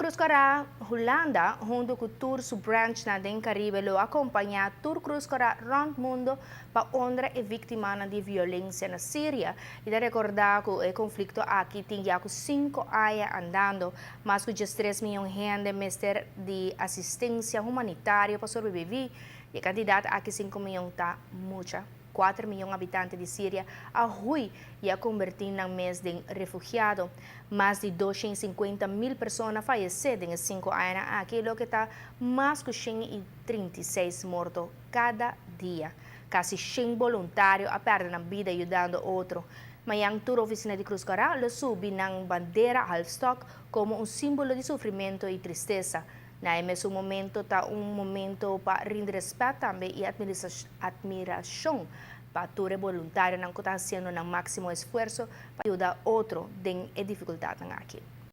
Cruz Cora Hulanda, hunto cu tur su branch na den Caribe, lo acompaña tur Cruz Cora rond mundo pa honra e victima di violencia na Siria. Y ta recorda cu e conflicto aki tin ya cu 5 aña andando, mas cu 3 miyon hende mester di asistencia humanitario pa sobrevivi. E cantidad aki, 5 miyon, ta mucha. 4 miyon habitante di Siria a huy y a converti nan mes den refugiado. Mas di 250 mil persona a fayece den 5 aña aki, loke ta mas cu 136 morto cada dia. Casi 100 voluntario a perde nan bida yudando otro. Mañan tur oficina di Cruz Cora lo subi nan bandera halfstok como un simbolo di sufrimento y tristesa. Na mesun momento ta un momento pa rindi respet tambe y admiracion pa tur voluntarionan cu ta haciendo nan maximo esfuerso pa yuda otro den dificultad aki.